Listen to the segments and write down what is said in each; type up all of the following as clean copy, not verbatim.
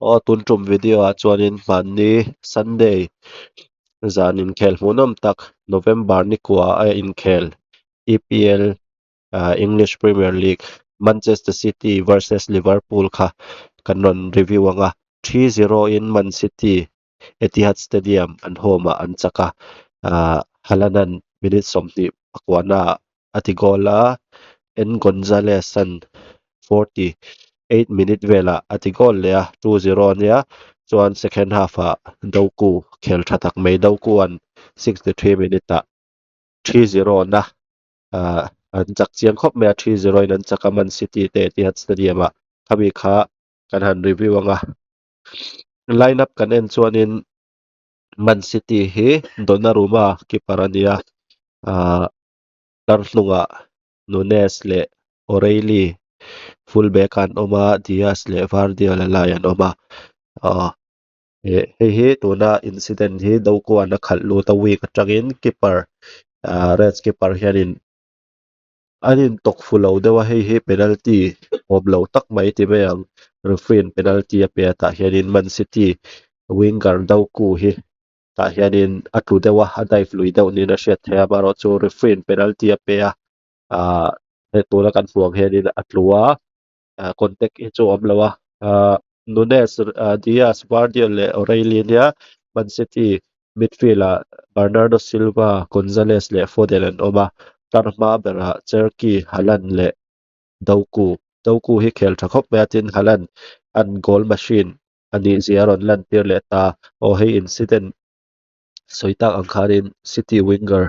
Aw tun tum video ah chuanin hmanni Sunday zan inkhel hmuhnawm tak November ni kua a inkhel EPL ah English Premier League Manchester City versus Liverpool kha kan rawn review ang a 3-0 in Man City Etihad Stadium an home ah an chak a ah Haaland an minute 20 pakuana ah a ti goal a N Gonzalez an 48 minute velah a ti goal leh a 2-0 ania chuan second half ah Doku khel tha tak mai Doku an 63 minute ah 3-0 na ah an chak chiang khawp mai a 3-0 in an chak a Man City te Etihad Stadium ah khami kha kan han review anga line up kan en chuanin Man City hi Donnarumma keeper ania ah tlar hnungah Nunez leh O'Reilly full back an awm a Dias leh Gvardiol a lai an awm a aw eh hei hi tuna incident hi Doku-a'n a khalh lut a week atangin keeper ah Reds keeper hianin an intawk fu lo deuh a hei hi penalty awm lo tak mai ti mai ang referee in penalty a pe a tah hianin Man City winger Doku hi tah hianin a tlu deuh a a dive lui deuh niin a hriat theih a amaherawhchu referee in penalty a pe a ahh he tuna kan hmuh ang hianin a tlu a ah contact hi chu a awm lo a ahh Nunez Dias Gvardiol leh O'Reilly ania Man City midfield ah Bernardo Silva Gonzalez leh Foden an awm a tlar hma berah Cherki Haaland leh Doku Doku hi khel tha khawp mai a tin Haaland an goal machine a nih zia a rawn lan tir leh ta aw hei incident sawi tak ang khanin City winger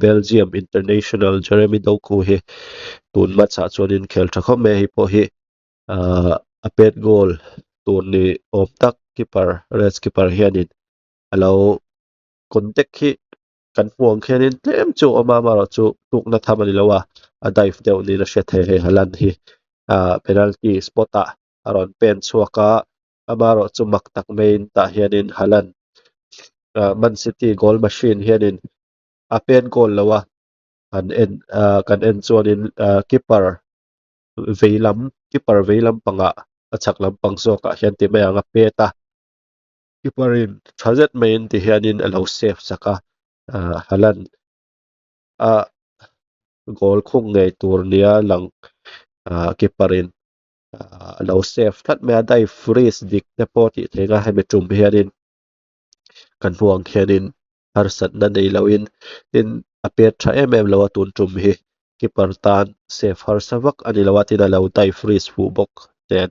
Belgium international Jeremy Doku hi tun match ah chuanin khel tha khawp mai a hei pawh hi ahh a pet goal tur ni awm tak keeper Reds keeper hianin a lo contact hi kan hmuh ang khianin tlem chu a awm a amaherawhchu tlukna tham a ni lo a a dive deuh niin a hriat theih hei Haaland hi ahh penalty spot ah a rawn pen chhuak a amaherawhchu mak tak maiin tah hianin Haaland ah Man City goal machine hianin a pen goal lo a han en ah kan en chuanin ah keeper vei lam keeper vei lampangah a chhak lampang zawkah hian ti mai ang a pet a keeper in tha zet maiin ti hianin a lo save sak a ah Haaland a goal khung ngei tur nia lang ah keeper in ah a lo save tlat mai a dive freeze dik te pawh tih theih a hemi tum hianin kan hmuh ang khianin harsatna nei loin tin a pet tha em em lo a tun tum hi keeper tan save harsa vak a ni lo a tin a lo dive freeze fuh bawk nen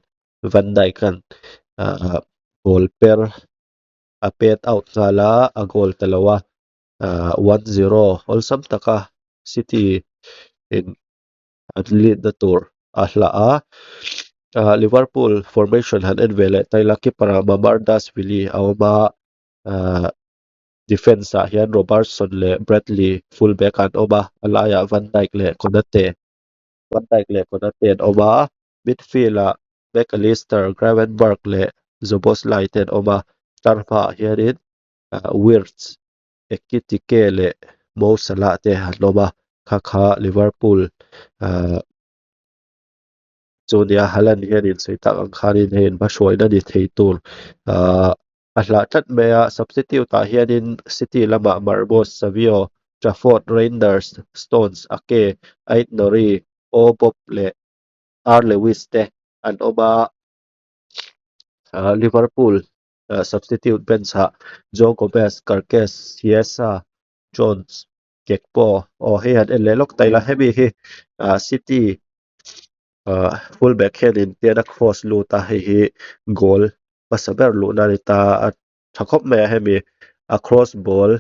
Van Dijk an ah ball per a pet out nghal a a goal ta lo a ah 1-0 awlsam taka City in an lead na tur a hlah a ah Liverpool formation han en ve leh ta ila keeper ah Mamardashvili a awm a ah defence ah hian Robertson leh Bradley full back an awm a a laiah Van Dijk leh Konate Van Dijk leh Konate an awm a midfield ah Mac Allister Gravenberch leh Szoboszlai te an awm a tlar hmaah hianin ah Wirtz Ekitike leh Mo Salah te an awm a kha kha Liverpool ah chu nia Haaland hianin sawi tak ang khanin hei in hmahruaina ni thei tur ah a hlah tlat mai a substitute ah hianin City lamah Marmoush Savio Trafford Reijnders Stones Ake Ait-Nouri Obob leh R Lewis te an awm a ah Liverpool substitute bench ah Joe Gomez Kerkez Chiesa Jones Gakpo aw hei han en leh lawk ta ila hemi hi ah City ah full back hianin tian a cross lut a hei hi goal hmasa ber luhna a ni ta a tha khawp mai a hemi a cross ball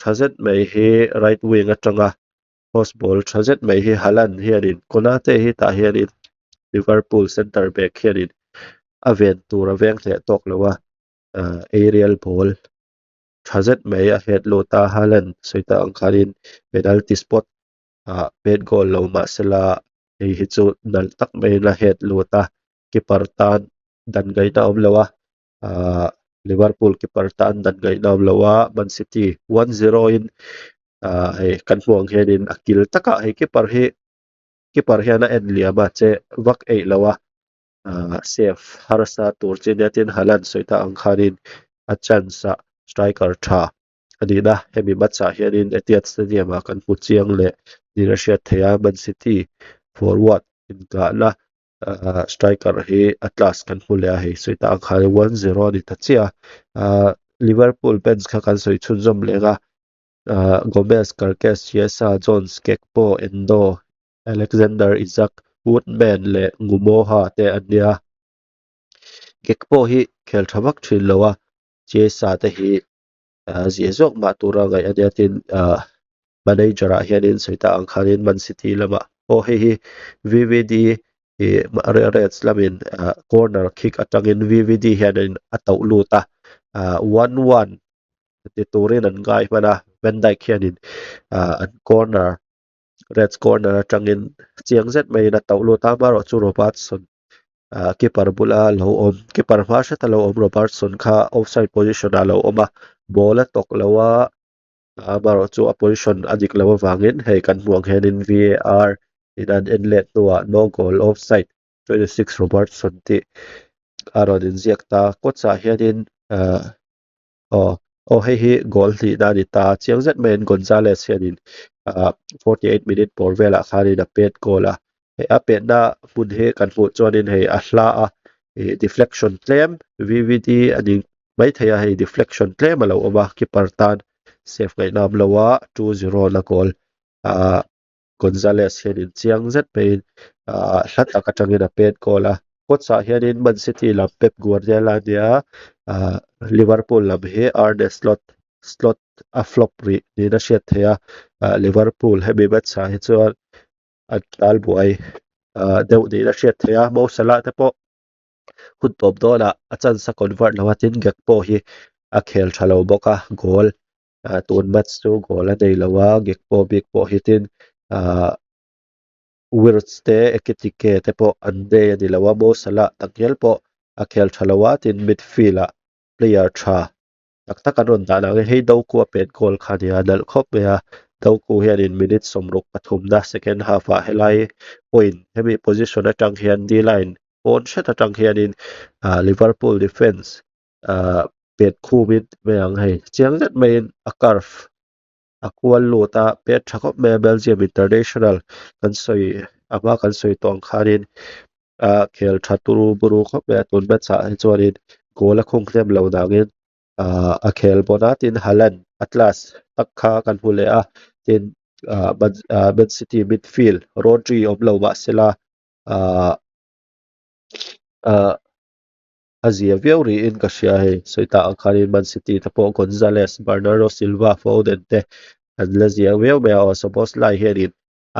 tha zet mai hi right wing atanga cross ball tha zet mai hi Haaland hianin Konate hi tah hianin Liverpool centre back hianin a ven tur a veng hleh tawk lo a ah aerial ball tha zet mai a het lut a Haaland sawi tak ang khanin penalty spot ah pet goal lo mahsela hei hi chu nalh tak maiin a het lut a keeper tan dan ngaihna a awm lo a ah Liverpool keeper tan dan ngaihna a awm lo a Man City 1-0 in ah hei kan hmuh ang hianin a kil takah hei keeper hi keeper hian a en liam a che vak eih lo a. Ahh save harsa tur chi nia tin Haaland sawi ta ang khanin a chance ah striker tha a nihna hemi match ah hianin Etihad Stadium ah kan hmu chiang leh niin a hriat theih a Man City forward inkahna ahh striker hi a class kan hmu leh a hei sawi ta ang khan 1-0 a ni ta chiah a ahh Liverpool bench kha kan sawi chhunzawm leh a ahh Gomez, Kerkez, Chiesa, Jones, Gakpo, Endo Alexander Isak, Woodman leh Ngumoha te an nia. Gakpo hi khel tha vak thin lo a, Chiesa te hi ziah zawk mah tura ngaih a nia tin manager ah hianin sawi ta ang khanin Man City lamah aw hei hi VVD ih Reds lamin corner kick atangin VVD hianin a tauh lut a, 1-1 ti turin an ngai hman a, Van Dijk hianin an corner Reds corner atangin chiang zet maiin a tauh lut a, amaherawhchu Robertson ah keeper bula lo awm keeper hma hreta lo awm Robertson kha offside position ah a lo awm a, ball a tawk lo a, amaherawhchu a position a dik loh avangin hei kan hmuh ang hianin VAR in an en let hnuah no goal offside 26 Robertson tih a rawn inziak ta, coach ah hianin ah. Aw aw hei hi goal hnihna a ni ta chiang zet maiin Gonzalez hianin ah 48 minute bawr velah khanin a pet goal a hei a petna hmun hi kan hmuh chuanin hei a hla a ih deflection tlem VVD a ni maithei a hei deflection tlem a lo awm a keeper tan save ngaihna awm lo a 2-0 na goal ah Gonzalez hianin chiang zet maiin ah hla tak atangin a pet goal a coach ah hianin Man City lam Pep Guardiola a nia ah Liverpool lam hi Arne Slot Slot a flop rih niin a hriat theih a ah Liverpool hemi match ah hi chuan an tal buai ah deuh niin a hriat theih a Mo Salah te pawh hun tawp dawnah a chance a convert lo a tin Gakpo hi a khel tha lo bawk a goal ah tun match chu goal a nei lo a Gakpo bik pawh hi tin ah Wirtz te Ekitike te pawh an nei a ni lo a Mo Salah takngial pawh a khel tha lo a tin midfield ah player tha tak tak an rawn dah lah ang hei Doku a pet goal kha a nia nalh khawp mai a Doku hianin minute 63 na second half ah helai point hemi position atang hian D line pawn hret atang hianin ah Liverpool defence ah pet khumin mai ang hei chiang zet maiin a curve a kual lut a pet tha khawp mai a Belgium international kan sawi a hma kan sawi tawh ang khanin a khel tha turu buru khawp mai a tun match ah hi chuanin goal a khung hnem lo dangin ah a khel bawn a tin Haaland a class tak kha kan hmu leh a tin ah Man City midfield Rodri awm lo mahsela ah ah. a zia viau rihin ka hria hei sawi tak ang khanin Man City te pawh Gonzalez, Bernardo Silva, Foden te an la zia viau mai a aw Szoboszlai hianin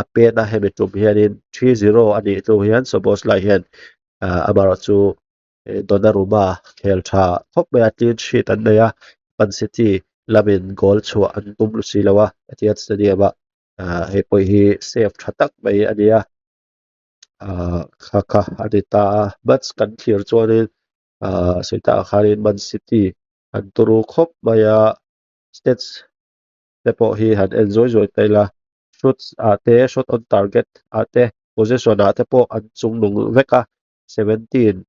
a pen a hemi tum hianin 3-0 a nih hnu hian Szoboszlai hian ah amaherawhchu Donnarumma khel tha khawp mai a clean sheet an nei a Man City lamin goal chhuah an tum si lo a Etihad Stadium ah ah hei pawh hi save tha tak mai a ni a. ah kha kha a ni ta a match kan thlir chuanin ah sawi takah khanin Man City an turu khawp mai a stats te pawh hi han en zawi zawi ta ila shots ah te shot on target ah te possession ah te pawh an chung nung vek a 17.